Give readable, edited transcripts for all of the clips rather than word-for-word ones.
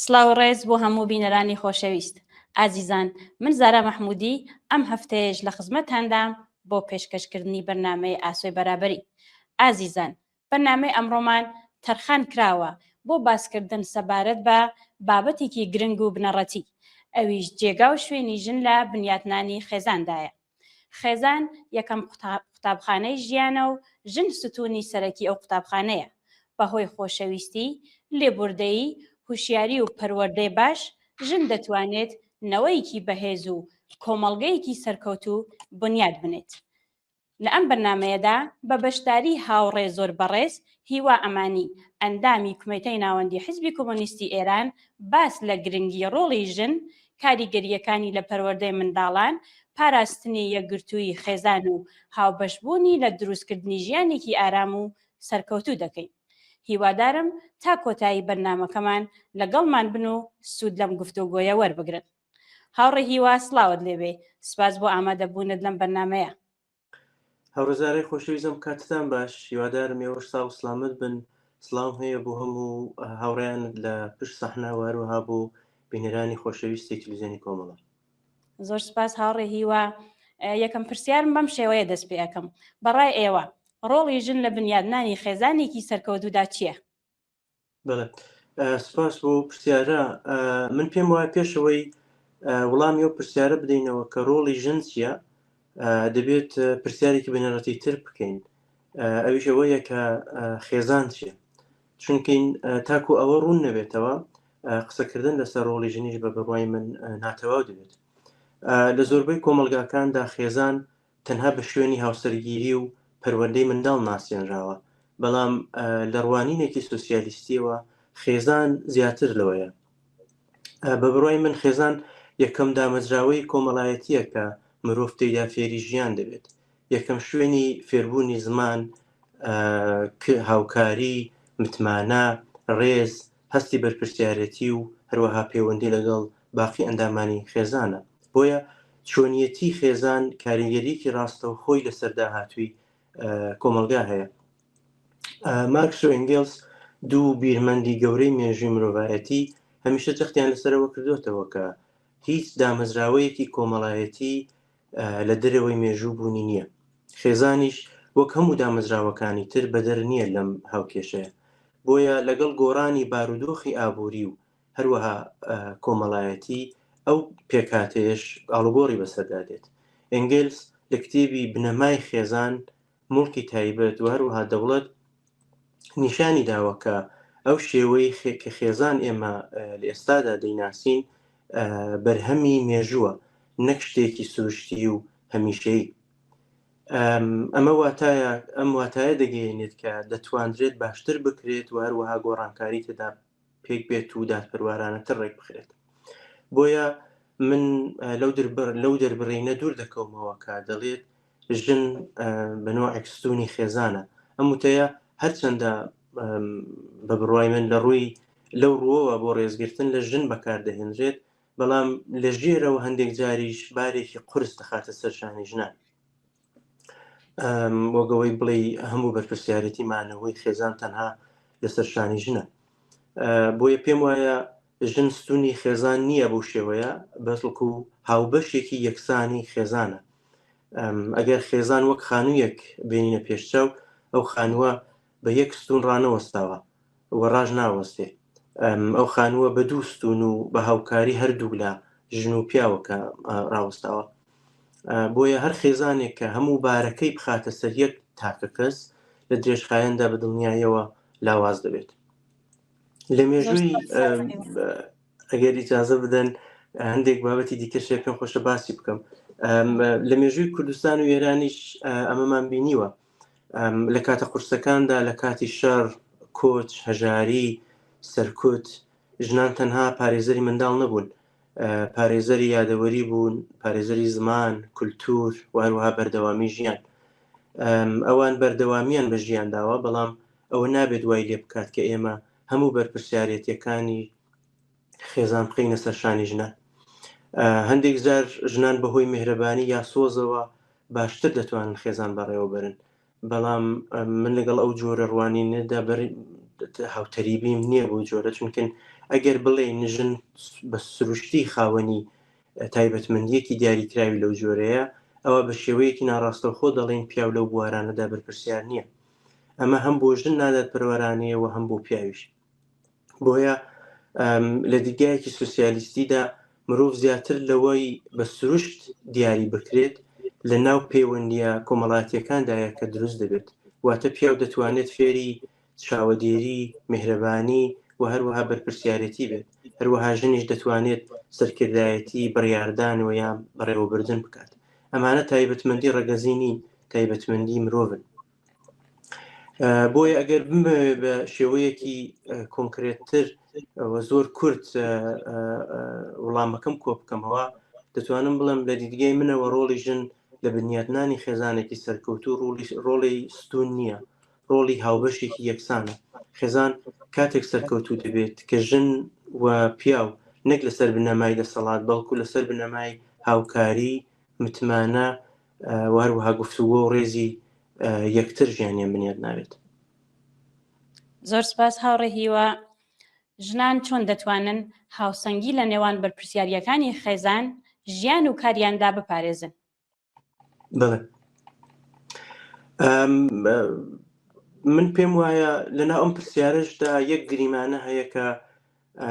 سڵاو و ڕێز بۆ هەموو بینەرانی خۆشەویست. ئازیزان من زارا مەحمودی ئەم هەفتەیەش لە خزمەتتاندام بۆ پێشکەشکردنی بەرنامەی ئاسۆی بەرابەری. ئازیزان بەرنامەی ئەمڕۆمان تەرخان کراوە بۆ باسکردن سەبارەت بە بابەتێکی گرنگ و بنەڕەتی، ئەویش جێگا و شوێنی ژن لە بنیاتنانی خێزاندایە. خێزان یەکەم قوتابخانەی ژیانە و ژن ستوونی سەرەکی ئەو قوتابخانەیە. بەهۆی خۆشەویستی، لێبوردەیی، هوشیاری و پەروەردەی باش، ژن دەتوانێت نەوەیەکی بەهێز و کۆمەڵگەیەکی سەرکەوتوو بنیات بنێت. لە ئەم بەرنامەیەدا بە بەشداری هاوڕێ زۆر بەڕێز هیوا ئەمانی، ئەندامی کومێتەی ناوەندی حیزبی کۆمۆنیستی ئێران باس لە گرنگی ڕۆڵی ژن، کاریگەرییەکانی لە پەروەردەی منداڵان، پاراستنی یەکگرتوویی خێزان و هاوبەشبوونی لە دروستکردنی ژیانێکی ئارام و سەرکەوتوو دەکەین. هیوادارم تا کۆتایی بەرنامەکەمان لەگەڵمان بن و سوود لەم گفتوگۆیە وەربگرن. هاوڕێ هیوا سڵاوت لێبێ، سپاس بۆ ئامادەبوونت لەم بەرنامەیە. هاوڕێ زارای خۆشەویستم کاتتان باش هیوادارم ئێوەش ساغ و سلامەت بن سڵاوم هەیە بۆ هەموو هاوڕێیانت لە پشت سەحنە و هەروەها بۆ بینەرانی خۆشەویستی تلویزیۆنی کۆمەڵە. زۆر سپاس هاوڕێ هیوا. یەکەم پرسیارم بەم شێوەیە دەست پێ ئەکەم، بەڕای ئێوە ڕۆڵی ژن لە بنیادنانی خێزانێکی سەرکەوتوودا چییە؟ بەڵێ سپاس بۆ پرسیارە من پێم وایە پێشەوەی وڵامی ئەو پرسیارە بدەینەوە کە ڕۆڵی ژن چییە دەبێت پرسیارێکی بنەڕەتی تر بکەین ئەویش ئەوەیە کە خێزان چییە چونکەین تاکو ئەوە ڕوون نەبێتەوە قسەکردن لەسەر ڕۆڵی ژنیش بە بڕوای من ناتەواو دەبێت لە زۆربەی کۆمەلگاکاندا خێزان تەنها بە شوێنی هاوسەرگیری و پەروەردەی منداڵ ناسێنراوە، بەڵام لە ڕوانینێکی سۆسیالیستییەوە خێزان زیاتر لەوەیە. بە بڕوای من خێزان یەکەم دامەزراوەی کۆمەڵایەتییە کە مرۆڤ تێیدا فێری ژیان دەبێت. یەکەم شوێنی فێربوونی زمان، هاوکاری، متمانە، ڕێز، هەستی بەرپرسیارێتی و هەروەها پەیوەندی لەگەڵ باقی ئەندامانی خێزانە. بۆیە چۆنیەتی خێزان کاریگەریەکی ڕاستەوخۆی لەسەر داهاتووی کۆمەڵگا هەیە. مارکس و ئەنگێلس دوو بیرمەندی گەورەی مێژووی مرۆڤایەتی هەمیشە جەختیان لەسەرەوە کردوتەوە کە هیچ دامەزراوەیەکی کۆمەڵایەتی لە دەرەوەی مێژوو بوونی نییە. خێزانیش وەک هەموو دامەزراوەکانی تر بەدەر نییە لەم هاوکێشەیە. بۆیە لەگەڵ گۆڕانی بارودۆخی ئابووری و هەروەها کۆمەڵایەتی ئەو پێکهاتەیەش ئاڵوگۆڕی بەسەردا دێت. ئێنگێلس لە کتێبی بنەمای خێزان، موڵکی تایبەت و هەروەها دەوڵەت نیشانی داوە کە ئەو شێوەی کە خێزان ئێمە لە ئێستادا دەیناسین بەرهەمی مێژووە نەک شتێکی سروشتی و هەمیشەیی. ئەمە واتایە ئەم واتایە دەگەیەنێت کە دەتواندرێت باشتر بکرێت و هەروەها گۆڕانکاری تێدا پێک بێت و دادپەروارانەتر ڕێک بخرێت. بۆیە من لەو لەو دەربڕینە دوور دەکەومەوە کە دەڵێت ژن بە نۆعێک ستونی خێزانە. ئەم وتەیە هەرچەندە بە بڕوای من لە ڕووی لەو ڕووەوە بۆ ڕێزگرتن لە ژن بەکاردەهێنرێت، بەڵام لە ژێرەوە هەندێک جاریش بارێکی قورس دەخاتە سەر شانی ژنان. وەک ئەوەی بڵێ هەموو بەرپرسیارێتی مانەوەی خێزان تەنها لەسەر شانی ژنە. بۆیە پێم وایە ژن ستونی خێزان نییە بەو شێوەیە، بەڵکو هاوبەشێکی یەکسانی خێزانە. ئەگەر خێزان وەک خانوویەک بێنینە پێشچاو، ئەو خانووە بە یەک ستون ڕانەوەستاوە و ڕاش ناوەستێ. ئەو خانووە بە دوو ستون و بە هاوکاری هەردوولا ژن و پیاوە کە ڕاوەستاوە. بۆیە هەر خێزانێک کە هەموو بارەکەی بخاتە سەر یەک تاکە کەس، لە درێژخایەندا بە دڵنیاییەوە لاواز دەبێت. لە مێژووی ئەگەر ئیجازە بدەن هەندێک بابەتی دیکە شێ پێم خۆشە باسی بکەم لە مێژووی کوردستان و ئێرانیش ئەمەمان بینیوە لە کاتە قورسەکاندا لە کاتی شەڕ کۆچ هەژاری سەرکوت ژنان تەنها پارێزەری منداڵ نەبوون پارێزەری یادەوەری بوون پارێزەری زمان کولتور و هەروەها بەردەوامی ژیان ئەوان بەردەوامیان بە ژیان داوە بەڵام ئەوە نابێت وای لێ بکات کە ئێمە هەموو بەرپرسیارێتیەکانی خێزان بخەینە سەر شانی ژنان. هەندێک جار ژنان بەهۆی میهرەبانی یا سۆزەوە باشتر دەتوانن خێزان بەڕێوەبەرن، بەڵام من لەگەڵ ئەو جۆرە ڕوانینەدا هاوتەریبیم نییە بۆ جۆرە چونکن ئەگەر بڵێ ژن بە سروشتی خاوەنی تایبەتمەندیەکی دیاریکراوی لەو جۆرەیە ئەوە بە شێوەیەکی ناڕاستەوخۆ دەڵێن پیاو لەو بوارانەدا بەرپرسیار نییە ئەمە هەم بۆ ژن نادادپەروەرانەیە و هەم بۆ پیاویش بۆیە لە دیدگایەکی سوسیالیستیدا مرۆڤ زیاتر لەوەی بە سروشت دیاری بکرێت لە ناو پەیوەندیە کۆمەڵاتیەکاندایە کە دروست دەبێت واتە پیاو دەتوانێت فێری چاوەدێری میهرەبانی و هەروەها بەرپرسیارێتی بێت هەروەها ژنیش دەتوانێت سەرکردایەتی بڕیاردان و یان بەڕێوەبردن بکات ئەمانە تایبەتمەندی ڕەگەزی نین تایبەتمەندی مرۆڤن بۆیە ئەگەر بمەوێ بە شێوەیەکی کۆنکرێتتر زۆر کورت وڵامەکەم کۆ بکەمەوە دەتوانم بڵێم لە دیدگای منەوە ڕۆڵی ژن لە بنیاتنانی خێزانێکی سەرکەوتوو ڕۆڵی ستون نییە ڕۆڵی هاوبەشێکی یەکسانە خێزان کاتێک سەرکەوتوو دەبێت کە ژن و پیاو نەک لەسەر بنەمای دەسەڵات بەڵکو لەسەر بنەمای هاوکاری متمانە و هەروەها گفتوگۆ و ڕێزی یەکتر ژیانیان بنیاد نابێت. زۆر سپاس هاوڕێ هیوا. ژنان چۆن دەتوانن هاوسەنگی لە نێوان بەرپرسیارییەکانی خێزان، ژیان و کاریاندا بپارێزن؟ بەڵێ. من پێم وایە لەناو ئەم پرسیارەشدا یەک گریمانە هەیە کە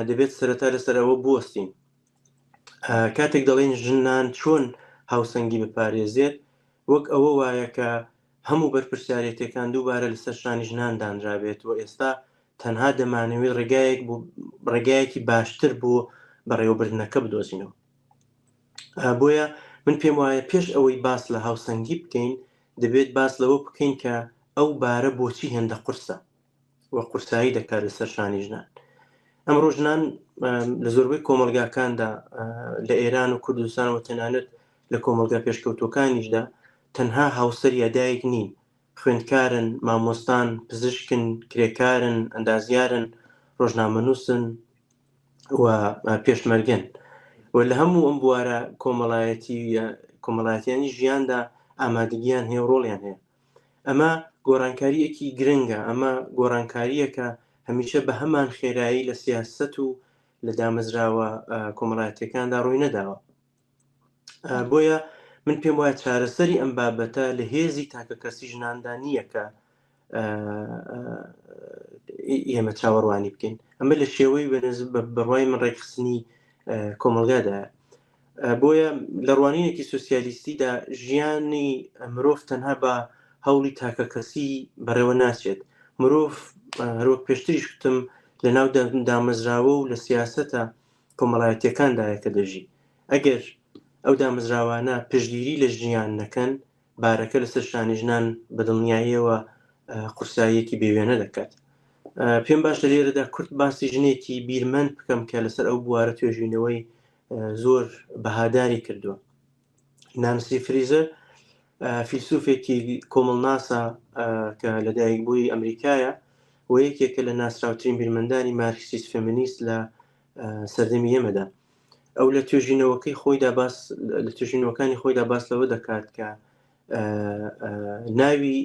دەبێت سەرەتا لەسەر ئەوە بوەستین. کاتێک دەڵێن ژنان چۆن هاوسەنگی بپارێزێت وەک ئەوە وایە کە هەموو بەرپرسیارێتەکان دووبارە لەسەر شانی ژنان دانرابێت و ئێستا تەنها دەمانەوێت ڕێگایەک بۆ ڕێگایەکی باشتر بۆ بەڕێوەبردنەکە بدۆزینەوە بۆیە من پێم وایە پێش ئەوەی باس لە هاوسەنگی بکەین دەبێت باس لەوە بکەین کە ئەو بارە بۆچی هێندە قورسە و قورسایی دەکات لەسەر شانی ژنان. ئەمڕۆ ژنان لە زۆربەی کۆمەڵگاکاندا لە ئێران و کوردستان و تەنانەت لە کۆمەڵگا پێشکەوتوەکانیشدا تەنها هاوسەر یا دایک نین، خوێندکارن، مامۆستان، پزیشکن، کرێکارن، ئەندازیارن، ڕۆژنامەنووسن و پێشمەرگەن و لە هەموو ئەم بوارە کۆمەڵایەتی کۆمەڵایەتیانی ژیاندا ئامادەگیان هەیە و ڕۆڵیان هەیە. ئەمە گۆڕانکارییەکی گرنگە، ئەمە گۆڕانکارییەکە هەمیشە بە هەمان خێرایی لە سیاسەت و لە دامەزراوە کۆمەڵایەتیەکاندا ڕووی نەداوە. بۆیە من پێم وایە چارەسەری ئەم بابەتە لە هێزی تاکەکەسی ژناندا نییە کە ئێمە چاوەڕوانی بکەین. ئەمە لە شێوەی بەڕوای من ڕێکخستنی کۆمەڵگادایە. بۆیە لە ڕوانینێکی سوسیالیستیدا ژیانی مرۆڤ تەنها بە هەوڵی تاکەکەسی بەڕێوە ناچێت. مرۆڤ هەروەک پێشتریش گوتم لە ناو دامەزراوە و لە سیاسەتە کۆمەڵایەتیەکاندایە کە دەژی. ئەگەر ئەو دامەزراوانە پشتگیری لە ژیان نەکەن، بارەکە لەسەر شانی ژنان بە دڵنیاییەوە قورساییەکی بێوێنە دەکات. پێم باشە لێرەدا کورت باسی ژنێکی بیرمەند بکەم کە لەسەر ئەو بوارە توێژینەوەی زۆر بەهاداری کردووە. نانسی فریزەر فیلسوفێکی کۆمەڵناسە کە لەدایکبووی ئەمریکایە و یەکێکە لە ناسراوترین بیرمەندانی مارکسیست فێمینیست لە سەردەمی ئێمەدا. ئەو لە توێژینەوەکەی خۆیدا باس لە توێژینەوەکانی خۆیدا باس لەوە دەکات کە ناوی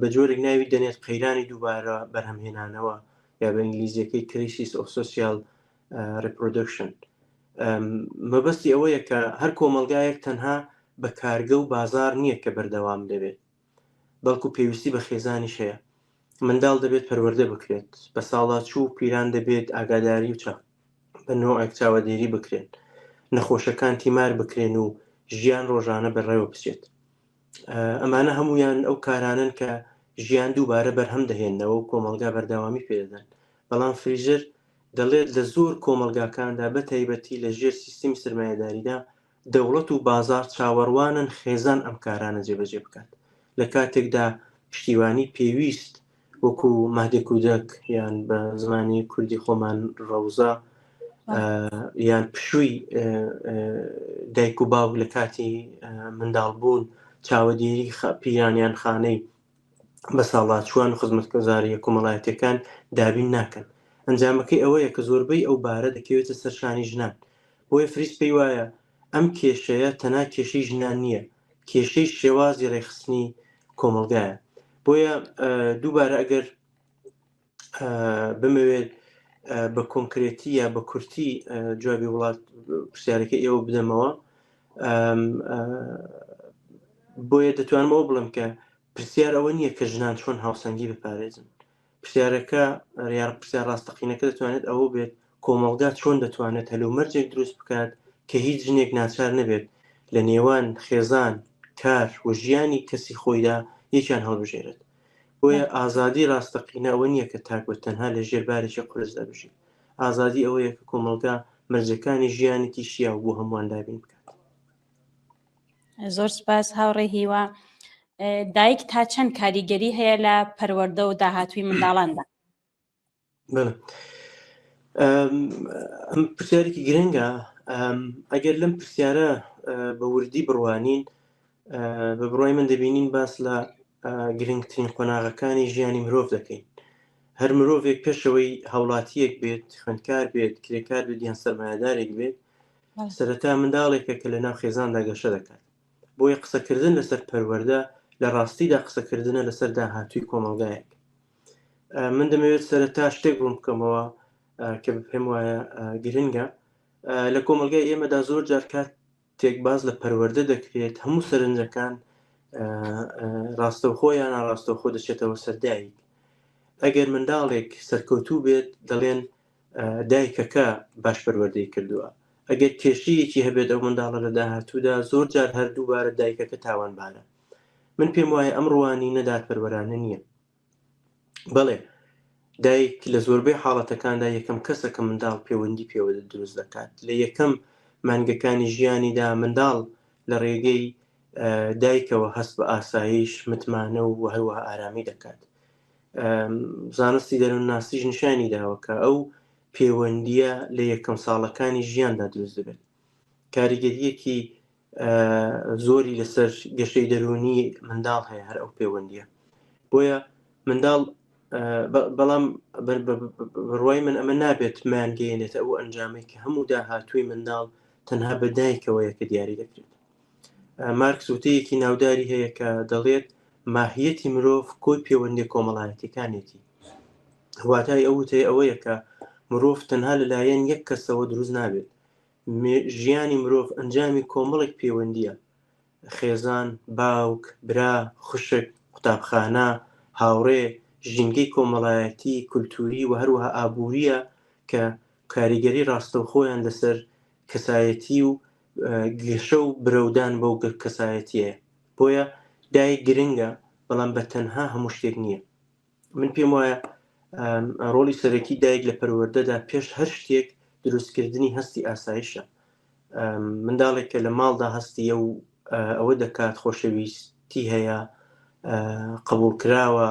بە جۆرێک ناوی دەنێت قەیرانی دووبارە بەرهەمهێنانەوە یا بە ئینگلیزیەکەی crisis of social reproduction مەبەستی ئەوەیە کە هەر کۆمەلگایەک تەنها بە کارگە و بازار نییە کە بەردەوام دەبێت بەڵکو پێویستی بە خێزانیش هەیە منداڵ دەبێت پەروەردە بکرێت بە ساڵاچوو پیران دەبێت ئاگاداری و چا بە نۆعێک چاوەدێری بکرێن نەخۆشەکان تیمار بکرێن و ژیان ڕۆژانە بەڕێوە بچێت ئەمانە هەمویان ئەو کارانن کە ژیان دووبارە بەرهەم دەهێنەوە و کۆمەلگا بەردەوامی پێدەدەن بەڵام فریزەر دەڵێت لە زۆر کۆمەلگاکاندا بە تایبەتی لە ژێر سیستمی سرمایهداریدا دەوڵەت و بازاڕ چاوەڕوانن خێزان ئەم کارانە جێبەجێ بکات، لە کاتێکدا پشتیوانی پێویست وەکو مهد کودک یان بە زمانی کوردی خۆمان ڕەوزە یان پشووی دایک و باوک لە کاتی منداڵبوون چاوەدێری پیران یان خانەی بەساڵاچووان و خزمەتگوزارییە کۆمەڵایەتییەکان دابین ناکەن. ئەنجامەکەی ئەوەیە کە زۆربەی ئەو بارە دەکەوێتە سەر شانی ژنان. بۆیە فریز پێی وایە ئەم کێشەیە تەنها کێشەی ژنان نییە، کێشەی شێوازی ڕێکخستنی کۆمەڵگایە. بۆیە دووبارە ئەگەر. بمەوێت بە کۆنکرێتی یا بە کورتی جوابی وڵات پرسیارەکە ئێوە بدەمەوە بۆیە دەتوانمەوە بڵم کە پرسیار ئەوە نییە کە ژنان چۆن هاوسەنگی بپارێزن پرسیارەکە یار پرسیار ڕاستەقینەکە دەتوانێت ئەوە بێت کۆمەڵگا چۆن دەتوانێت هەلومەرجێک دروست بکات کە هیچ ژنێک ناچار نەبێت لە نێوان خێزان کار و ژیانی کەسی خۆیدا یەکیان هەڵبژێرێت بۆیە ئازادی ڕاستەقینە ئەوە نییە کە تاک بە تەنها لە ژێر بارێکی قورسدا بژی ئازادی ئەوەیە کە کۆمەڵگا مەرجەکانی ژیانێکی شیاو بۆ هەمووان دابین بکات. زۆر سپاس هاوڕێ هیوا. دایک تا چەند کاریگەری هەیە لە پەروەردە و داهاتووی منداڵاندا؟ بەڵێ ئەم پرسیارێکی گرنگە ئەگەر لەم پرسیارە بە وردی بڕوانین بە بڕای من دەبینین باس لە گرنگترین قۆناغەکانی ژیانی مرۆڤ دەکەین هەر مرۆڤێک پێشەوەی هاوڵاتیەک بێت خوێندکار بێت کرێکار بێت یان سەرمایەدارێک بێت سەرەتا منداڵێکە کە لە ناو خێزاندا گەشە دەکات بۆیە قسەکردن لەسەر پەروەردە لە ڕاستیدا قسەکردنە لەسەر داهاتووی کۆمەڵگایەک من دەمەوێت سەرەتا شتێک ڕوون بکەمەوە کە پێم وایە گرنگە لە کۆمەلگای ئێمەدا زۆر جار کاتێک باز لە پەروەردە دەکرێت هەموو سەرنجەکان ڕاستەوخۆ یان ناڕاستەوخۆ دەچێتەوە سەر دایک ئەگەر منداڵێک سەرکەوتوو بێت دەڵێن دایکەکە باش پەروەردەی کردووە ئەگەر کێشەیەکی هەبێت ئەو منداڵە لە داهاتوودا زۆر جار هەر دووبارە دایکەکە تاوانبارە من پێم وایە ئەم ڕوانینە دادپەروەرانە نییە بەڵێ دایک لە زۆربەی حاڵەتەکاندا یەکەم کەسە کە منداڵ پەیوەندی پێوە دروست دەکات لە یەکەم مانگەکانی ژیانیدا منداڵ لە ڕێگەی دایکەوە هەست بە ئاسایش متمانە و هەروەها ئارامی دەکات زانستی دەروونناسیش نیشانی داوە کە ئەو پەیوەندیە لە یەکەم ساڵەکانی ژیاندا دروست دەبێت کاریگەریەکی زۆری لەسەر گەشەی دەروونی منداڵ هەیە هەر ئەو پەیوەندیە بۆیە منداڵ بەڵام بڕوای من ئەمە نابێت مانگەیەنێتە ئەو ئەنجامەی کە هەموو داهاتووی منداڵ تەنها بە دایکەوەیە کە دیاری دەکرێت مارکس وتەیەکی ناوداری هەیە کە دەڵێت ماهیەتی مرۆڤ کۆی پەیوەندی کۆمەڵایەتەکانێتی واتای ئەو وتەیە ئەوەیە کە مرۆڤ تەنها لەلایەن یەک کەسەوە دروست نابێت ژیانی مرۆڤ ئەنجامی کۆمەڵێک پەیوەندییە، خێزان، باوک، برا، خوشک، قوتابخانە، هاوڕێ، ژینگەی کۆمەڵایەتی، کولتووری و هەروەها ئابوورییە کە کاریگەری ڕاستەوخۆیان لەسەر کەسایەتی و گەشە و برەودان بەو کەسایەتییەیە. بۆیە دایک گرنگە، بەڵام بە تەنها هەموو شتێک نییە. من پێم وایە ڕۆڵی سەرەکی دایک لە پەروەردەدا پێش هەر شتێک دروستکردنی هەستی ئاسایشە منداڵێک کە لە ماڵدا هەستیە و ئەوە دەکات خۆشەویستی هەیە قبول کراوە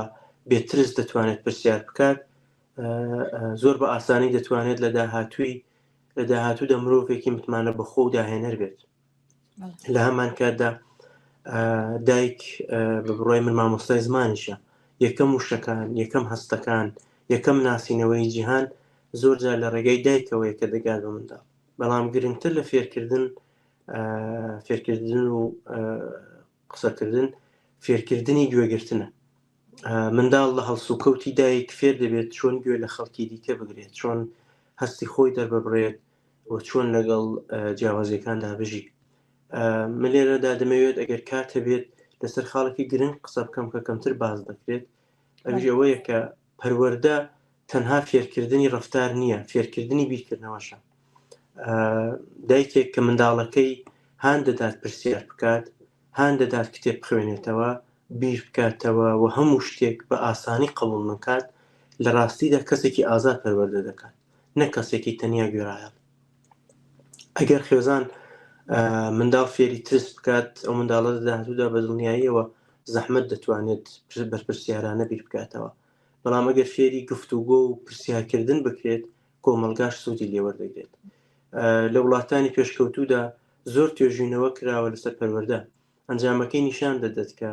بێترس دەتوانێت پرسیار بکات زۆر بە ئاسانی دەتوانێت لە داهاتووی لە داهاتوودا مرۆڤێکی متمانە بەخۆ و داهێنەر بێت لە هەمان کاتدا دایک بە بڕای من مامۆستای زمانیشە یەکەم وشەکان یەکەم هەستەکان یەکەم ناسینەوەی جیهان زۆر جار لە ڕێگەی دایکەوەیە کە دەگات بە منداڵ بەڵام گرنگتر لە فێرکردن فێرکردن و قسەکردن فێرکردنی گوێگرتنە منداڵ لە هەڵسوکەوتی دایک فێر دەبێت چۆن گوێ لە خەڵکی دیکە بگرێت چۆن هەستی خۆی دەرببڕێت و چۆن لەگەڵ جیاوازیەکاندا بژی من لێرەدا دەمەوێت ئەگەر کات هەبێت لەسەر خاڵێکی گرنگ قسە بکەم کە کەمتر باز دەکرێت ئەویش ئەوەیە کە پەروەردە تەنها فێرکردنی ڕفتار نییە فێرکردنی بیرکردنەوەشە دایکێک کە منداڵەکەی هان دەدات پرسیار بکات هان دەدات کتێب بخوێنێتەوە بیر بکاتەوە و هەموو شتێک بە ئاسانی قبوڵ نەکات لە ڕاستیدا کەسێکی ئازاد پەروەردە دەکات نەک کەسێکی تەنیا گوێڕایەڵ ئەگەر خێزان منداڵ فێری ترس بکات ئەو منداڵە لە داهاتوودا بە دڵنیاییەوە زەحمەت دەتوانێت بەرپرسیارانە بیر بکاتەوە بەڵام ئەگەر فێری گفتوگۆ و پرسیارکردن بکرێت کۆمەڵگاش سوودی لێوەردەگرێت لە وڵاتانی پێشکەوتوودا زۆر توێژینەوە کراوە لەسەر پەروەردە ئەنجامەکەی نیشان دەدات کە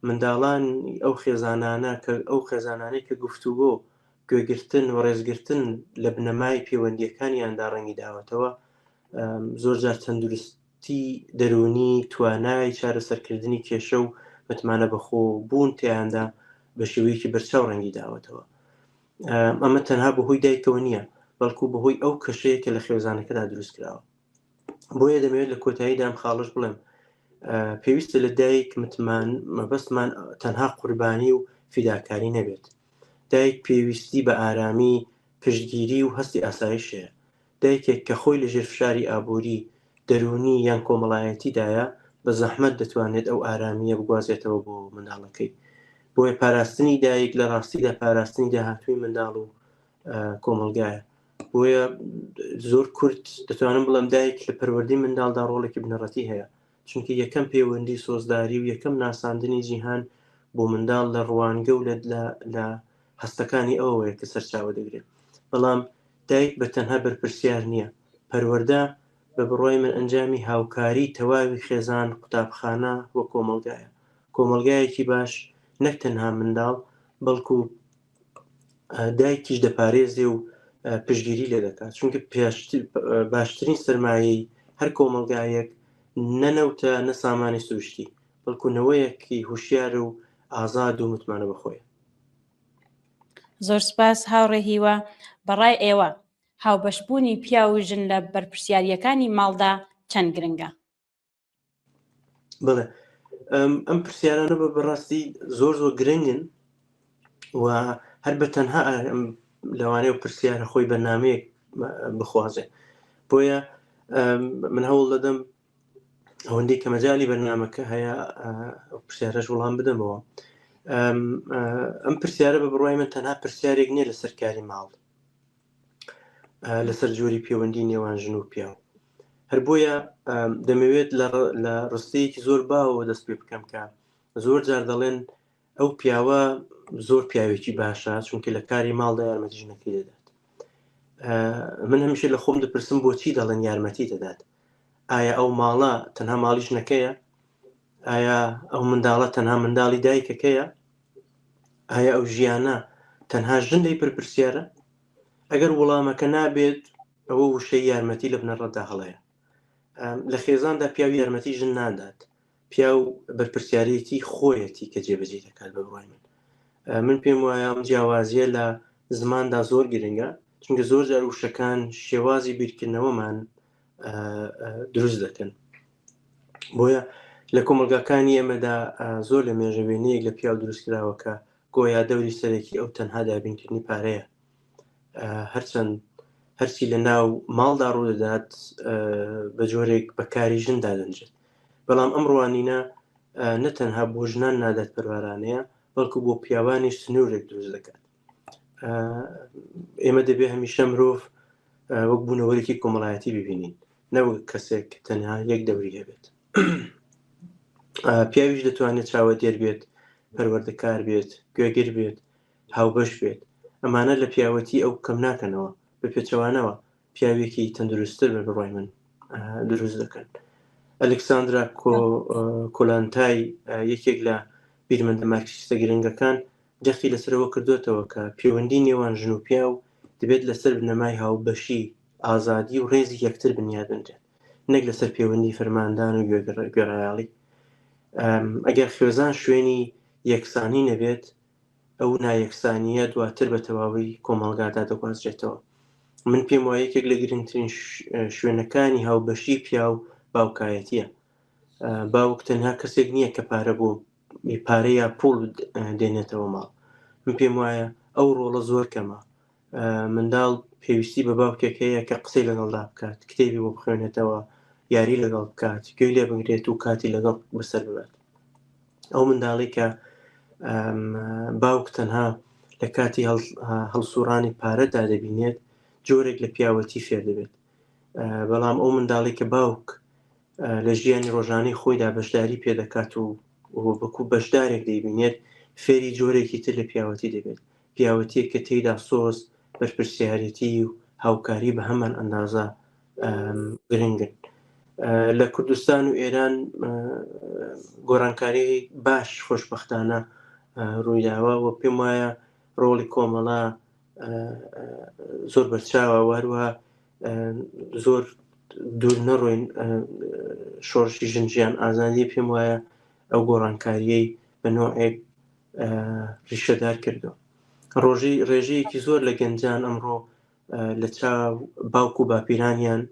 منداڵان ئەو خێزانانە کە ئەو خێزانانەی کە گفتوگۆ گوێگرتن و ڕێزگرتن لە بنەمای پەیوەندییەکانیاندا ڕەنگی داوەتەوە زۆرجار تەندروستی دەروونی توانای چارەسەرکردنی کێشە و متمانە بەخۆ بوون تیاندا بە شێوەیەکی بەرچاو ڕەنگی داوەتەوە. ئەمە تەنها بەهۆی دایکەوە نییە، بەڵکو بەهۆی ئەو کەشەیە کە لە خێزانەکەدا دروست کراوە. بۆیە دەمەوێت لە کۆتاییدا ئەم خاڵەش بڵێم، پێویستە لە دایک متمان مەبەستمان تەنها قوربانی و فیداکاری نەبێت. دایک پێویستی بە ئارامی، پشتگیری و هەستی ئاسایش هەیە. دایکێک کە خۆی لەژێر فشاری ئابووری، دەروونی یان کۆمەڵایەتیدایە، بە زەحمەت دەتوانێت ئەو ئارامییە بگوازێتەوە بۆ منداڵەکەی. بۆیە پاراستنی دایک لە ڕاستیدا پاراستنی داهاتووی منداڵ و کۆمەڵگایە. بۆیە زۆر کورت دەتوانم بڵێم دایک لە پەروەردەی منداڵدا ڕۆڵێکی بنەڕەتی هەیە، چونکە یەکەم پەیوەندی سۆزداری و یەکەم ناساندنی جیهان بۆ منداڵ لە ڕوانگە و لە هەستەکانی ئەوەیە کە سەرچاوە دەگرێت. بەڵام دایک بە تەنها بەرپرسیار نییە، پەروەردە بە بڕوای من ئەنجامی هاوکاری تەواوی خێزان، قوتابخانە و کۆمەڵگایە. کۆمەڵگایەکی باش نەک تەنها منداڵ، بەڵکو دایکیش دەپارێزێ و پشتگیری لێ دەکات، چونکە باشترین سەرمایەی هەر کۆمەڵگایەک نە نەوتە نە سامانی سروشتی، بەڵکو نەوەیەکی هوشیار و ئازاد و متمانە بەخۆیە. زۆر سپاس هاوڕێ هیوا. بەڕای ئێوە هاوبەشبوونی پیاو و ژن لە بەرپرسیارییەکانی ماڵدا چەند گرنگە؟ بەڵێ ئەم پرسیارانە بە بەڕاستی زۆر زۆر گرنگن و هەر بە تەنها لەوانەیە و پرسیارە خۆی بەرنمەیەک بخوازێ بۆیە من هەوڵ دەدەم ئەوەندەی کە مەجای بەرنمەکە هەیە پرسیارەش وڵام بدەمەوە ئەم پرسیارە بە بڕای من تەنها پرسیارێک نییە لەسەر کاری ماڵ لەسەر جۆری پەیوەندی نێوان ژن و پیاو هەر بۆیە دەمەوێت لە ڕستەیەکی زۆر باوەوە دەست پێ بکەم کە زۆر جار دەڵێن ئەو پیاوە زۆر پیاوێکی باشە چونکە لە کاری ماڵدا یارمەتی ژنەکەی دەدات من هەمیشە لە خۆم دەپرسم بۆچی دەڵێن یارمەتی دەدات ئایا ئەو ماڵە تەنها ماڵی ژنەکەیە ئایا ئەو منداڵە تەنها منداڵی دایکەکەیە ئایا ئەو ژیانە تەنها ژن لێی پرپرسیارە ئەگەر وەڵامەکە نابێت ئەوە وشەی یارمەتی لە بنەڕەتدا هەڵەیە لە خێزاندا پیاو یارمەتی ژن نادات پیاو بەرپرسیارێتی خۆیەتی کە جێبەجێ دەکات بە بڕای من من پێم وایە ئەم جیاوازیە لە زماندا زۆر گرنگە چونکە زۆر جار وشەکان شێوازی بیرکردنەوەمان دروست دەکەن بۆیە لە کۆمەڵگاکانی ئێمەدا زۆر لە مێژە وێنەیەک لە پیاو دروست کراوە کە گۆیا دەوری سەرەکی ئەو تەنها دابینکردنی پارەیە هەرچەند هەرچی لە ناو ماڵدا ڕوودەدات بە جۆرێک بەکاری ژن دادەنرێت بەڵام ئەم ڕوانینە نە تەنها بۆ ژنان نادادپەروەرانەیە بەڵکو بۆ پیاوانیش سنوورێک دروست دەکات ئێمە دەبێ هەمیشە مرۆڤ وەک بوونەوەرێکی کۆمەڵایەتی ببینین نەوەک کەسێک تەنها یەک دەوری هەبێت پیاویش دەتوانێت چاوەدێر بێت پەروەردەکار بێت گوێگر بێت هاوبەش بێت ئەمانە لە پیاوەتی ئەو کەم ناکەنەوە بە پێچەوانەوە پیاوێکی تەندروستتر بە بڕای من دروست دەکەن ئەلکساندرا کۆلانتای یەکێک لە بیرمەندە مارکسیستە گرنگەکان جەختی لەسەرەوە کردوێتەوە کە پەیوەندی نێوان ژن و پیاو دەبێت لەسەر بنەمای هاوبەشی ئازادی و ڕێزی یەکتر بنیاد بنرێت نەک لەسەر پەیوەندی فەرماندان و گوێڕایەڵی ئەگەر خێزان شوێنی یەکسانی نەبێت ئەو نایەکسانییە دواتر بە تەواوی کۆمەڵگادا دەگوازرێتەوە. من پێم وایە یەکێک لە گرنگترین شوێنەکانی هاوبەشی پیاو باوکایەتیە. باوک تەنها کەسێک نییە کە پارە بۆ پارە یا پوڵ دێنێتەوە ماڵ. من پێم وایە ئەو ڕۆڵە زۆر کەمە. منداڵ پێویستی بە باوکێک هەیە کە قسەی لەگەڵدا بکات، کتێبی بۆ بخوێنێتەوە، یاری لەگەڵ بکات، گوێی لێ بگرێت و کاتی لەگەڵ بەسەر ببات. ئەو منداڵی کە باوک تەنها لە کاتی هەڵسوڕانی پارەدا دەبینێت جۆرێک لە پیاوەتی فێر دەبێت بەڵام ئەو منداڵی کە باوک لە ژیانی ڕۆژانەی خۆیدا بەشداری پێدەکات و وەکو بەشدارێک دەیبینێت فێری جۆرێکی تر لە پیاوەتی دەبێت پیاوەتیەک کە تێیدا سۆز بەرپرسیارێتی و هاوکاری بە هەمان ئەندازە گرنگن لە کوردستان و ئێران گۆڕانکاری باش خۆشببختانە ڕوویداوە و پێم وایە ڕۆڵی کۆمەڵە زۆر بەرچاوە و هەروە زۆر دوور نەڕۆین شۆڕشی ژن ژیان ئازادی پێم وایە ئەو گۆڕانکاریەی بە نوعێک ڕیشەدار کردو. ڕۆژەی ڕێژەیەکی زۆر لە گەنجان ئەمڕۆ لە چاو باوک و باپیرانیان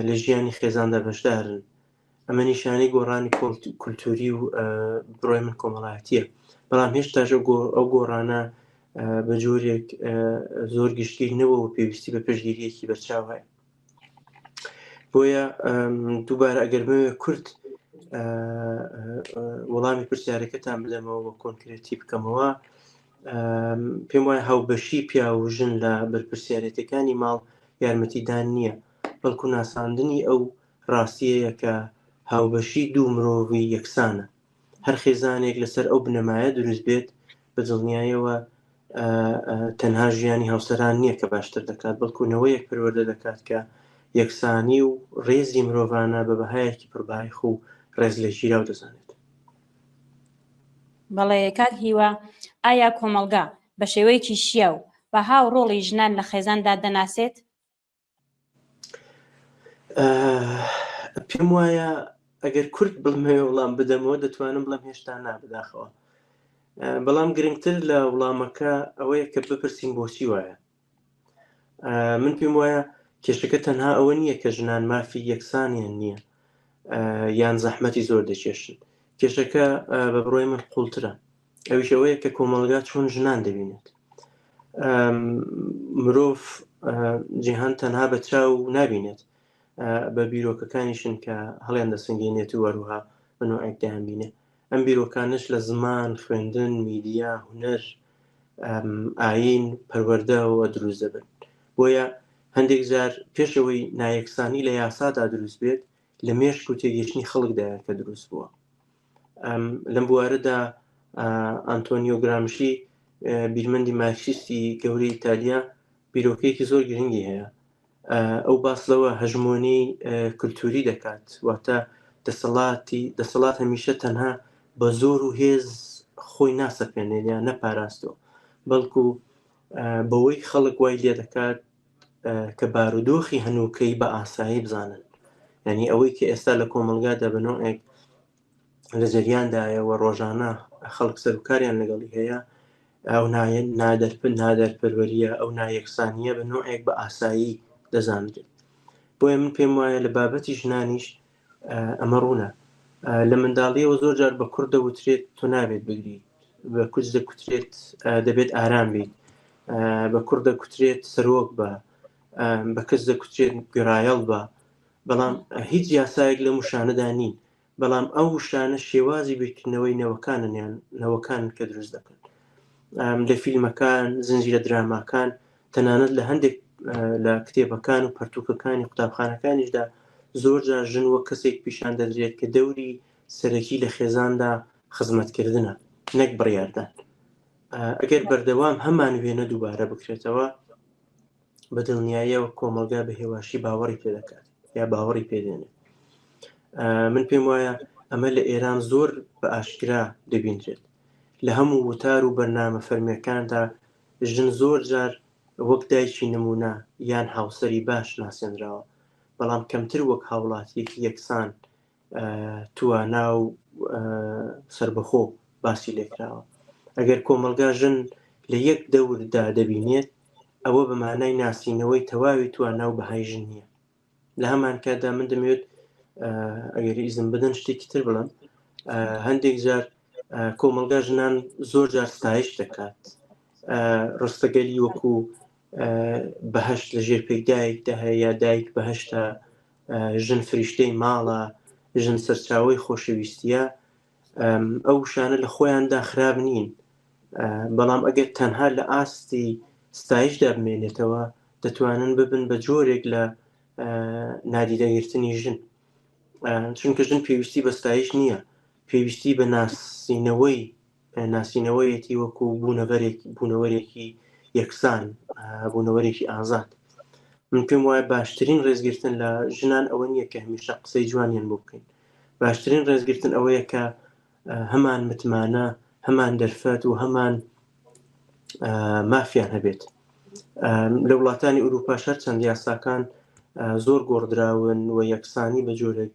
لە ژیانی خێزاندا بەشدارن. ئەمە نیشانەی گۆڕانی کولتوری و بڕۆی من کۆمەڵایەتیە، بەڵام هێشتاش ئەو گۆڕانە بە جۆرێک زۆر گشتگیر نەبووە و پێویستی بە پشتگیریەکی بەرچاو هەیە. بۆیە دووبارە ئەگەر بمەوێت کورت وەڵامی پرسیارەکەتان بدەمەوە و کۆنکرێتی بکەمەوە، پێم وایە هاوبەشی پیاو و ژن لە بەرپرسیارێتەکانی ماڵ یارمەتیدان نییە، بەڵکو ناساندنی ئەو ڕاستیەیە کە هاوبەشی دوو مرۆڤی یەکسانە. هەر خێزانێک لەسەر ئەو بنەمایە دروست بێت، بە دڵنیایەوە تەنها ژیانی هاوسەران نییە کە باشتر دەکات، بەڵکو نەوەیەک پەروەردە دەکات کە یەکسانی و ڕێزی مرۆڤانە بە بەهایەکی پڕبایەخ و ڕێزلێگیراو دەزانێت. بەڵێ کاک هیوا، ئایا کۆمەڵگا بە شێوەیەکی شیاو بەها و ڕۆڵی ژنان لە خێزاندا دەناسێت؟ پێم وایە ئەگەر کورت بڵمەوێ وڵام بدەمەوە دەتوانم بڵێم هێشتا نا بەداخەوە. بەڵام گرنگتر لە وڵامەکە ئەوەیە کە بپرسین بۆچی وایە. من پێم وایە کێشەکە تەنها ئەوە نییە کە ژنان مافی یەکسانیان نییە یان زەحمەتی زۆر دەکێشن. کێشەکە بە بڕوای من قوڵترە، ئەویش ئەوەیە کە کۆمەڵگا چۆن ژنان دەبینێت. مرۆڤ جیهان تەنها بە چاو نابینێت، بە بیرۆکەکانیشن کە هەڵیان دەسەنگێنێت و هەروها بە نەوعێک دەیانبینێ. ئەم بیرۆکانەش لە زمان، خوێندن، میدیا، هونەر، ئایین، پەروەردەوە دروست دەبن. بۆیە هەندێک جار پێش ئەوەی نایەکسانی لە یاسادا دروست بێت، لە مێشک و تێگەیشتنی خەڵکدایە کە دروست بووە. لەم بوارەدا ئەنتۆنیۆ گرامشی بیرمەندی مارکسیستی گەورەی ئیتالیا بیرۆکەیەکی زۆر گرنگی هەیە. ئەو باس لەوە هەژمۆنی کولتوری دەکات، واتە دەسەڵاتی دەسەڵات هەمیشە تەنها بە زۆر و هێز خۆی ناسەپێنێت یان نەپاراستەوە، بەڵکو بەوەی خەڵک وای لێ دەکات کە بارودۆخی هەنووکەی بە ئاسایی بزانن. یعنی ئەوەی کە ئێستا لە کۆمەڵگادا بە نەوعێک لە جەریاندایە و ڕۆژانە خەڵک سەرکاریان لەگەڵی هەیە، ئەو نادەرپەروەریە، ئەو نایەکسانیە بە نەوعێک بە ئاسایی دەزانرێت. بۆیە من پێم وایە لە بابەتی ژنانیش ئەمە ڕوونە. لە منداڵیەوە زۆر جار بە کوڕ دەوترێت تۆ نابێت بگریت، بە کچ دەکوترێت دەبێت ئارام بیت، بە کوڕ دەکوترێت سەرۆک بە، بە کچ دەکوترێت گوێڕایەڵ بە. بەڵام هیچ یاسایەک لەم وشانەدا نین، بەڵام ئەو وشانە شێوازی بیرکردنەوەی نەوەکانن یان نەوەکانن کە دروست دەکەن. لە فیلمەکان، زنجیرە دراماکان، تەنانەت لە هەندێک لە کتێبەکان و پەرتوکەکانی قوتابخانەکانیشدا زۆر جار ژن وەک کەسێک پیشان دەدرێت کە دەوری سەرەکی لە خێزاندا خزمەتکردنە نەک بڕیاردان. ئەگەر بەردەوام هەمان وێنە دووبارە بکرێتەوە، بە دڵنیاییەوە کۆمەڵگا بە هێواشی باوەڕی پێ دەکات یا باوەڕی پێ دێنێت. من پێم وایە ئەمە لە ئێران زۆر بە ئاشکرا دەبینرێت. لە هەموو وتار و بەرنامە فەرمیەکاندا ژن زۆر جار وەک دایکی نمونە یان هاوسەری باش ناسێنراوە، بەڵام کەمتر وەک هاوڵاتیەکی یەکسان، توانا و سەربەخۆ باسی لێکراوە. ئەگەر کۆمەڵگا ژن لە یەک دەوردا دەبینێت، ئەوە بە مانای ناسینەوەی تەواوی توانا و بەهای ژن نییە. لە هەمان کاتدا من دەمەوێت ئەگەر ئیزن بدەن شتێکی تر بڵێم. هەندێک جار کۆمەڵگا ژنان زۆر جار ستایش دەکات، ڕستەگەلی وەکو بەهەشت لە ژێر پێی دایکدا هەیە یا دایک بەهەشتە، ژن فریشتەی ماڵە، ژن سەرچاوەی خۆشەویستیە. ئەو وشانە لە خۆیاندا خراپ نین، بەڵام ئەگەر تەنها لە ئاستی ستایشدا بمێنێتەوە دەتوانن ببن بە جۆرێک لە نادیدەگرتنی ژن. چونکە ژن پێویستی بە ستایش نییە، پێویستی بە ناسینەوەی ناسینەوەیەتی وەکو بوونەوەرێک، بوونەوەرێکی یەکسان، بوونەوەرێکی ئازاد. من پێم وایە باشترین ڕێزگرتن لە ژنان ئەوە نییە کە هەمیشە قسەی جوانیان بۆ بکەین. باشترین ڕێزگرتن ئەوەیە کە هەمان متمانە، هەمان دەرفەت و هەمان مافیان هەبێت. لە وڵاتانی ئەوروپاش هەرچەند یاساکان زۆر گۆڕدراون و یەکسانی بە جۆرێک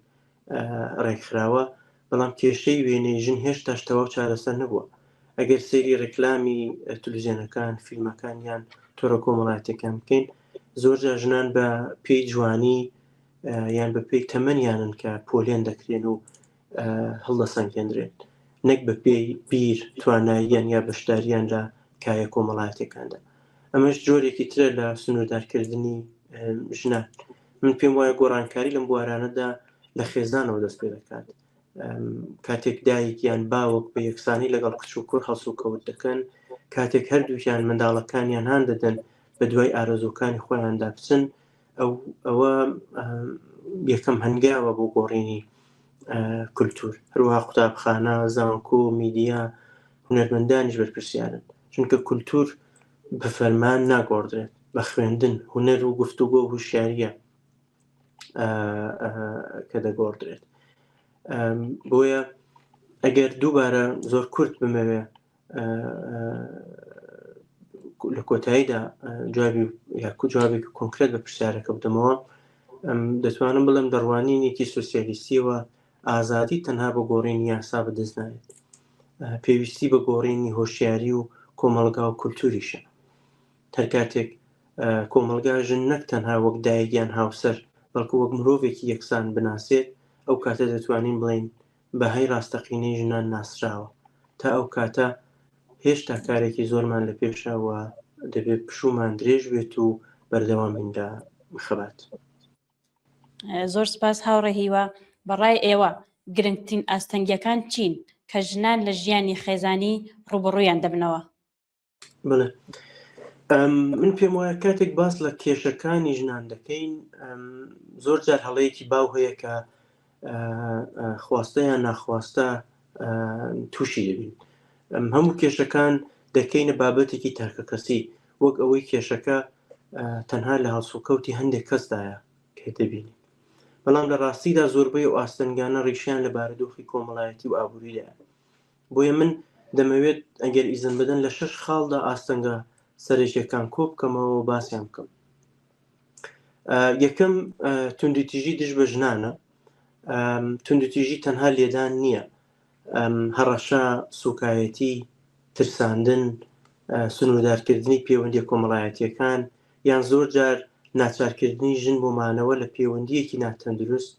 ڕێکخراوە، بەڵام کێشەی وێنەی ژن هێشتاش تەواو چارەسەر نەبووە. ئەگەر سەیری ڕێکلامی تلویزیۆنەکان، فیلمەکان یان تۆڕە کۆمەڵایەتیەکان بکەین، زۆرجار ژنان بە پێی جوانی یان بە پێی تەمەنیانن کە پۆلێن دەکرێن و هەڵدەسەنگێندرێن، نەک بە پێی بیر، تواناییان یا بەشداریان لە کایە کۆمەڵایەتیەکاندا. ئەمەش جۆرێکی ترە لە سنووردارکردنی ژنان. من پێم وایە گۆڕانکاری لەم بوارانەدا لە خێزانەوە دەست پێ دەکات. کاتێک دایک یان باوک بە یەکسانی لەگەڵ کچ و کوڕ هەڵسوکەوت دەکەن، کاتێک هەردووکیان منداڵەکانیان هان دەدەن بە دوای ئارەزووەکانی خۆیاندا بچن، ئەو ئەوە یەکەم هەنگاوە بۆ گۆڕینی کولتوور. هەروەها قوتابخانە، زانکۆ، میدیا، هونەرمەندانیش بەرپرسیارن، چونکە کولتوور بە فەرمان ناگۆڕدرێت، بە خوێندن، هونەر و گفتوگۆ و هوشیارییە کە دەگۆڕدرێت. بۆیە ئەگەر دووبارە زۆر کورت بمەوێ لە کۆتاییدا جوابی یاکو جوابێکی کۆنکرێت بە پرسیارەکە بدەمەوە، دەتوانم بڵێم دەڕوانینێکی سوسیالیستیەوە ئازادی تەنها بە گۆڕینی یاسا بەدەست نایەت، پێویستی بە گۆڕینی هۆشیاری و کۆمەڵگا و کولتوریشە. هەر کاتێک کۆمەڵگا ژن نەک تەنها وەک دایک یان هاوسەر، بەڵکو وەک مرۆڤێکی یەکسان بناسێت، ئەو کاتە دەتوانین بڵێین بەهای ڕاستەقینەی ژنان ناسراوە. تا ئەو کاتە هێشتا کارێکی زۆرمان لە پێشە و دەبێت پشوومان درێژ بێت و بەردەوام بین لە خەبات. زۆر سپاس هاوڕێ هیوا. بەڕای ئێوە گرنگترین ئاستەنگیەکان چین کە ژنان لە ژیانی خێزانی ڕووبەڕوویان دەبنەوە؟ بەڵێ من پێم وایە کاتێک باس لە کێشەکانی ژنان دەکەین زۆر جار هەڵەیەکی باو هەیە کە خواستە یان ناخواستە تووشی دەبین هەموو کێشەکان دەکەینە بابەتێکی تاکەکەسی وەک ئەوەی کێشەکە تەنها لە هەڵسوکەوتی هەندێک کەسدایە کە دەبینین بەڵام لە ڕاستیدا زۆربەی و ئاستەنگانە ڕیشیان لە بارودۆخی کۆمەڵایەتی و ئابووریدایە بۆیە من دەمەوێت ئەگەر ئیزن بدەن لە شەش خاڵدا ئاستەنگە سەرەکیەکان کۆ بکەمەوە و باسیان بکەم. یەکەم توندوتیژی دژ بە ژنانە. توندوتیژی تەنها لێدان نییە، هەڕەشە، سوکایەتی، ترساندن، سنووردارکردنی پەیوەندیە کۆمەڵایەتیەکان یان زۆر جار ناچارکردنی ژن بۆ مانەوە لە پەیوەندیەکی ناتەندروست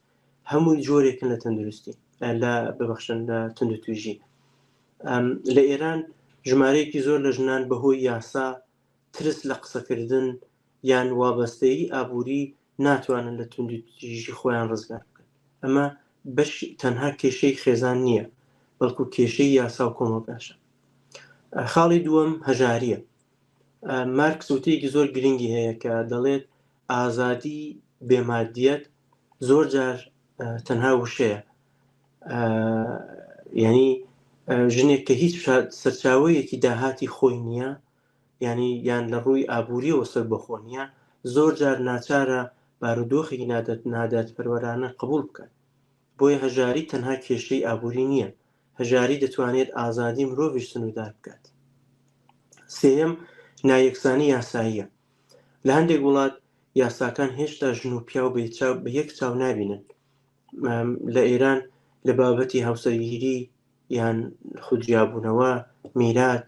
هەمووی جۆرێکن لە تەندروستی لە ببەخشن لە توندوتیژی. لە ئێران ژمارەیەکی زۆر لە ژنان بەهۆی یاسا، ترس لە قسەکردن یان وابەستەیی ئابووری ناتوانن لە توندوتیژی خۆیان ڕزگار بکەن. ئەمە بەش تەنها کێشەی خێزان نییە، بەڵکو کێشەی یاسا و کۆمەڵگاشە. خاڵی دووەم هەژارییە. مارکس وتەیەکی زۆر گرنگی هەیە کە دەڵێت ئازادی بێ مادیەت زۆر جار تەنها وشەیە. یعنی ژنێک کە هیچ سەرچاوەیەکی داهاتی خۆی نییە، یعنی یان لە ڕووی ئابووریەوە سەربەخۆ نییە، زۆر جار ناچارە بارودۆخێکی نادادپەروەرانە قبوڵ بکات. بۆیە هەژاری تەنها کێشەی ئابووری نییە، هەژاری دەتوانێت ئازادی مرۆڤیش سنووردار بکات. سێیەم، نایەکسانی یاساییە. لە هەندێک وڵات یاساکان هێشتا ژن و پیاو بە یەک چاو نابینن. لە ئێران لە بابەتی هاوسەرگیری یان خودجیابوونەوە، میرات،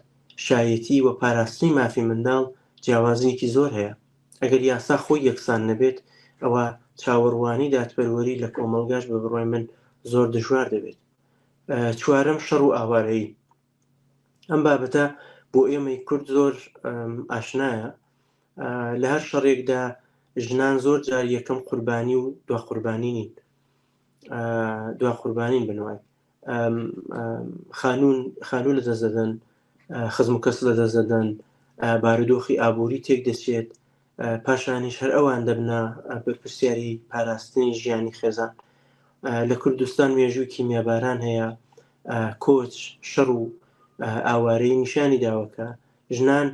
شایەتی و پاراستنی مافی منداڵ جیاوازییەکی زۆر هەیە. ئەگەر یاسا خۆی یەکسان نەبێت، ئەوا چاوەڕوانی دادپەروەری لە کۆمەڵگاش بە بڕوای من زۆر دژوار دەبێت. چوارەم، شەڕ و ئاوارەیی. ئەم بابەتە بۆ ئێمەی کورد زۆر ئاشنایە. لە هەر شەڕێکدا ژنان زۆر جار یەکەم قوربانی و دوا قوربانی نین، دوا قوربانین بنوای خانوون خانوو لە دەست دەدەن، خزم و کەس لە دەست دەدەن، بارودۆخی ئابووری تێک دەچێت، پاشانیش هەر ئەوان دەبنە بەرپرسیاری پاراستنی ژیانی خێزان. لە کوردستان مێژووی کیمیاباران هەیە، کۆچ، شەڕ و ئاوارەیی نیشانی داوە کە ژنان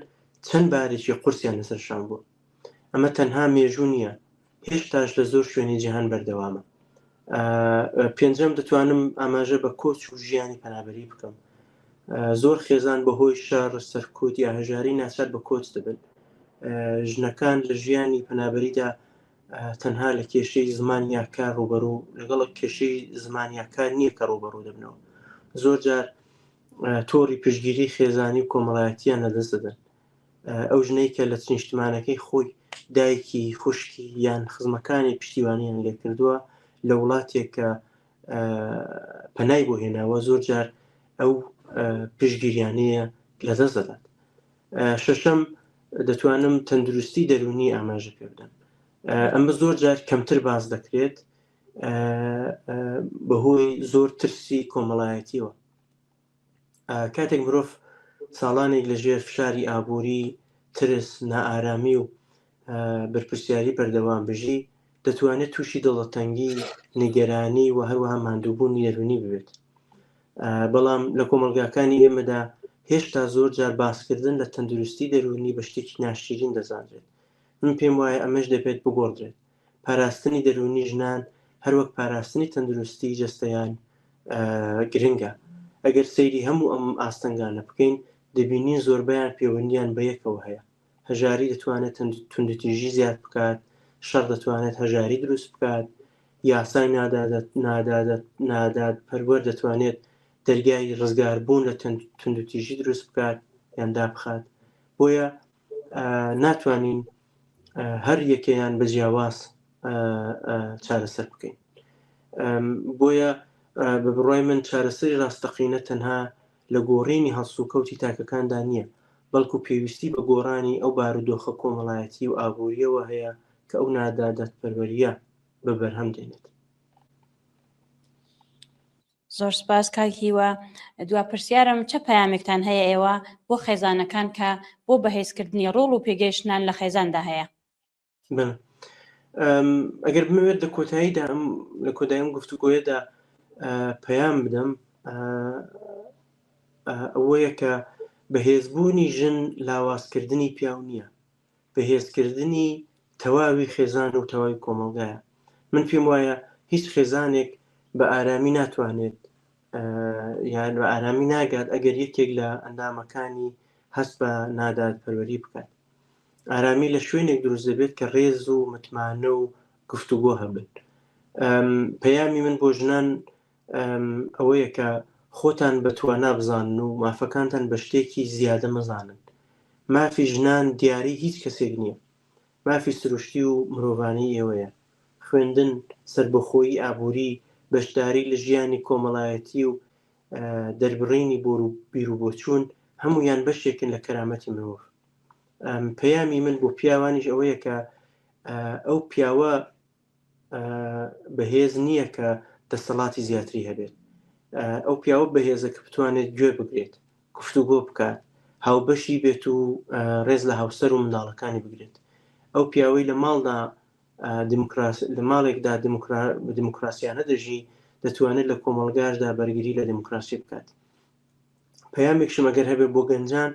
چەند بارێکی قورسیان لەسەر شان بووە. ئەمە تەنها مێژوو نییە، هێشتاش لە زۆر شوێنی جیهان بەردەوامە. پێنجەم، دەتوانم ئاماژە بە کۆچ و ژیانی پەنابەری بکەم. زۆر خێزان بەهۆی شەڕ، سەرکوت یا هەژاری ناچار بە کۆچ دەبن. ژنەکان لە ژیانی پەنابەریدا تەنها لە کێشەی زمان یا کار ڕووبەڕوو لەگەڵ کێشەی زمان یا کار نییە کە ڕووبەڕوو دەبنەوە. زۆر جار تۆڕی پشتگیری خێزانی و کۆمەڵایەتیان لەدەست دەدەن. ئەو ژنەی کە لە نیشتمانەکەی خۆی دایکی، خوشکی یان خزمەکانی پشتیوانیان لێکردووە، لە وڵاتێک کە پەنای بۆ هێناوە زۆر جار ئەو پشتگیریانەیە لەدەست دەدات. شەشەم، دەتوانم تەندروستی دەروونی ئاماژە پێ بدەم. ئەمە زۆر جار کەمتر باس دەکرێت بەهۆی زۆر ترسی کۆمەڵایەتیەوە. کاتێک مرۆڤ ساڵانێک لە ژێر فشاری ئابووری، ترس، نائارامی و بەرپرسیاری بەردەوام بژی، دەتوانێت تووشی دڵەتەنگی، نیگەرانی و هەروەها ماندووبوونی دەروونی ببێت. بەڵام لە کۆمەڵگاکانی ئێمەدا هێشتا زۆر جار باسکردن لە تەندروستی دەروونی بە شتێکی ناشیرین دەزانرێت. من پێم وایە ئەمەش دەبێت بگۆڕدرێت. پاراستنی دەروونی ژنان هەروەک پاراستنی تەندروستی جەستەیان گرنگە. ئەگەر سەیری هەموو ئەم ئاستەنگانە بکەین، دەبینین زۆربەیان پەیوەندییان بە یەکەوە هەیە. هەژاری دەتوانێت توندوتیژی زیاد بکات، شەڕ دەتوانێت هەژاری دروست بکات، یاسای نادادپەروەر دەتوانێت دەرگای ڕزگاربوون لە توندوتیژی دروست بکات یان دابخات. بۆیە ناتوانین هەر یەکەیان بە جیاواز چارەسەر بکەین. بۆیە بە بڕوای من چارەسەری ڕاستەقینە تەنها لە گۆڕینی هەڵسوکەوتی تاکەکاندا نییە، بەڵکو پێویستی بە گۆڕانی ئەو بارودۆخە کۆمەڵایەتی و ئابوورییەوە هەیە کە ئەو نادادپەروەرییە بە بەرهەم دێنێت. زۆر سپاس کاک هیوا. دوا پرسیارم چە پەیامێکتان هەیە ئێوە بۆ خێزانەکان کە بۆ بەهێزکردنی ڕۆڵ و پێگەی ژنان لە خێزاندا هەیە؟ ئەگەر بمەوێت لە کۆتاییدا ئەم لە کۆتایی ئەم گفتوگۆیەدا پەیام بدەم ئەوەیە کە بەهێزبوونی ژن لاوازکردنی پیاو نییە بەهێزکردنی تەواوی خێزان و تەواوی کۆمەڵگایە من پێم وایە هیچ خێزانێک بە ئارامی ناتوانێت یان بە ئارامی ناگات ئەگەر یەکێک لە ئەندامەکانی هەست بە نادادپەروەری بکات ئارامی لە شوێنێک دروست دەبێت کە ڕێز و متمانە و گفتوگۆ هەبن. پەیامی من بۆ ژنان ئەوەیە کە خۆتان بە توانا بزانن و مافەکانتان بە شتێکی زیادە مەزانن. مافی ژنان دیاری هیچ کەسێک نییە. مافی سروشتی و مرۆڤانەی ئێوەیە. خوێندن، سەربەخۆیی ئابووری، بەشداری لە ژیانی کۆمەڵایەتی و دەربڕینی بیروبۆچوون هەموویان بەشێکن لە کەرامەتی مرۆڤ. پەیامی من بۆ پیاوانیش ئەوەیە کە ئەو پیاوە بەهێز نییە کە دەسەڵاتی زیاتری هەبێت ئەو پیاوە بەهێزە کە بتوانێت گوێ بگرێت گفتوگۆ بکات هاوبەشی بێت و ڕێز لە هاوسەر و منداڵەکانی بگرێت ئەو پیاوەی لە ماڵدا لە ماڵێکدا دیموکراسیانە دەژی دەتوانێت لە کۆمەڵگاشدا بەرگری لە دیموکراسی بکات پەیامێکشم ئەگەر هەبێت بۆ گەنجان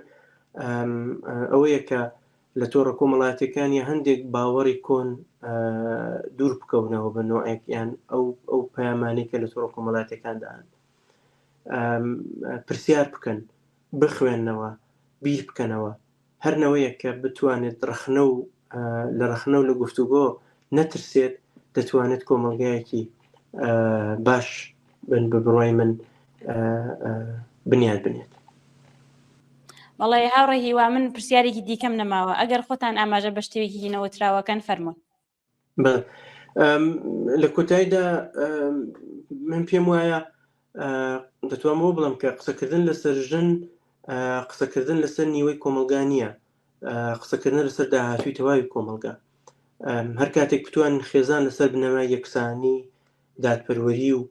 ئەوەیە کە لە تۆڕە کۆمەڵاتەکان یا هەندێک باوەڕی کۆن دوور بکەونەوە بە نوعێک یان ئەو ئەو پەیامانەی کە لە تۆڕە کۆمەڵاتەکاندا هەن پرسیار بکەن بخوێنەوە بیر بکەنەوە هەر نەوەیەک کە بتوانێت ڕەخنە و لە ڕەخنە و لە گفتوگۆ نەترسێت دەتوانێت کۆمەڵگایەکی باش بن بە بڕوای من بنیاد بنێت. بەڵێ هاوڕێ هیوا من پرسیارێکی دیکەم نەماوە ئەگەر خۆتان ئاماژە بە شتێکی نەوتراوەکەن فەرموون. لە کۆتاییدا من پێم وایە دەتوانم بۆ بڵم کە قسەکردن لەسەر ژن قسەکردن لەسەر نیوەی کۆمەلگا نییە قسەکردن لەسەر داهاتوی تەواوی کۆمەلگا هەر کاتێک بتوانن خێزان لەسەر بنەمای یەکسانی دادپەروەری و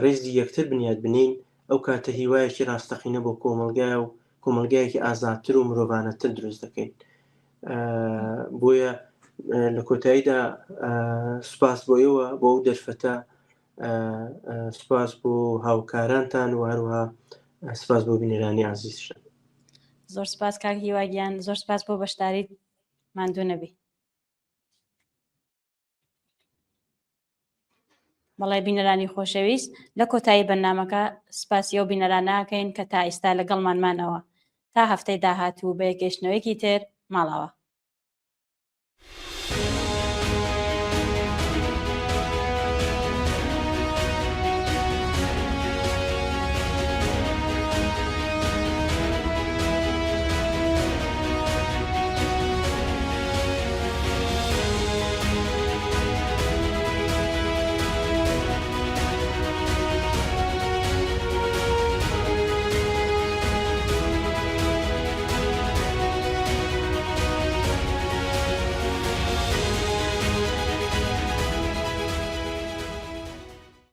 ڕێزی یەکتر بنیاد بنین ئەو کاتە هیوایەکی ڕاستەقینە بۆ کۆمەلگای و کۆمەلگایەکی ئازادتر و مرۆڤانەتر دروست دەکەین بۆیە لە کۆتاییدا سوپاس بۆ ئێوە بۆ ئەو دەرفەتە سوپاس بۆ هاوکارانتان و هەروەها سپاس بۆ بینەرانی ئازیزشان زۆر سپاس کاک هیواگیان زۆر سپاس بۆ بەشداریت ماندوو نەبی بەڵێ بینەرانی خۆشەویست لە کۆتایی بەرنامەکە سپاسی ئەو بینەرانەکەین کە تا ئیستا لەگەڵمان مانەوە تا هەفتەی داهاتوو بە یەکگەیشتنەوەیەکی تر ماڵاوە.